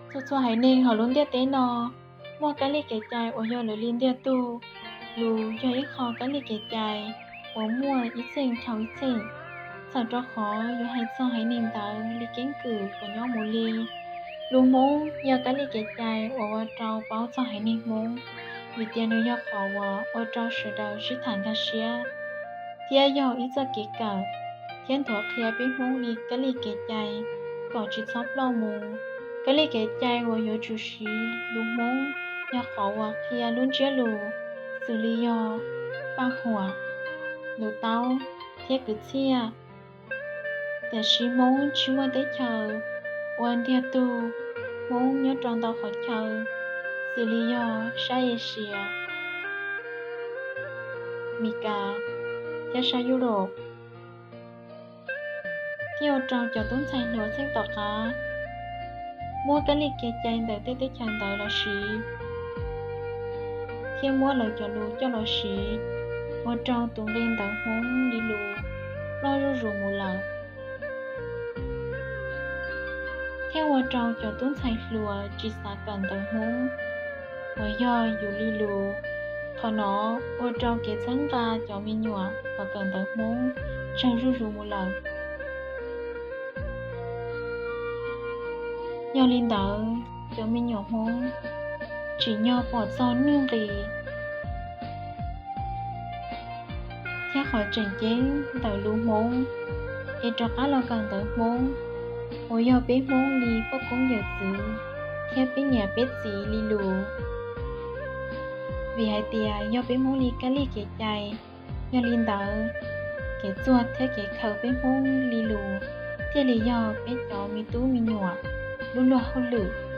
Txhua txhua haiv neeg hauv lub ntiaj teb no muaj kab li kev cai uas yog lawv li ntiag tug. Lus yog ib qho kab li kev cai uas muaj ib txheej dhau ib txheej, txhawm rau qhov yuav hais txog haiv neeg ntawd li keeb kwm uas nyob mus li. Lus Hmoob yog kab li kev cai uas ua rau paub txog haiv neeg Hmoob, vim tias nws yog qhov uas ua rau sawv daws sib tham nkag siab, thiab yog ib txoj kev kawm thiab nthuav qhia peb Hmoob li kab li kev cai kom tsis txhob ploj mus. Kab li kev cai uas yuav tsum siv lus Hmoob yog qhov uas qhia lub ntsiab lus, xws li yog paj huam, lus taub thiab kwv txhiaj. Tiam sis Hmoob tsis muaj teb chaws ua ntiag tug. Hmoob nyob rau ntau qhov chaw, xws li yog sab Asia, Mis Kas thiab sab Europe, thiaj ua rau cov tub ntxhais hluas txheej tom qab muab kab li kev cai ntawm tej teb chaws ntawd los siv, thiab muab lawv cov lus coj los siv, ua rau tus nqi ntawv Hmoob li lus ploj zuj zus mus lawm, thiab ua rau cov tub ntxhais hluas tsis xav kawm ntawv Hmoob uas yog yus li lus. Qhov no ua rau kev txhawb nqa cov me nyuam kom kawm ntawv Hmoob tsawg zuj zus mus lawm. Yog li ntawd, cov me nyuam Hmoob tsim nyog pom txog nuj nqis thiab qhov tseem ceeb ntawm lus Hmoob, es rov qab los kawm ntawv Hmoob uas yog peb Hmoob li poj koob yawm txwv thiab peb niam peb txiv li lus. Vim hais tias yog peb Hmoob li kab li kev cai, yog li ntawd, kev txuag thiab kev khaws peb Hmoob li lus thiaj li yog peb cov me tub me nyuam lub luag hauj lwm.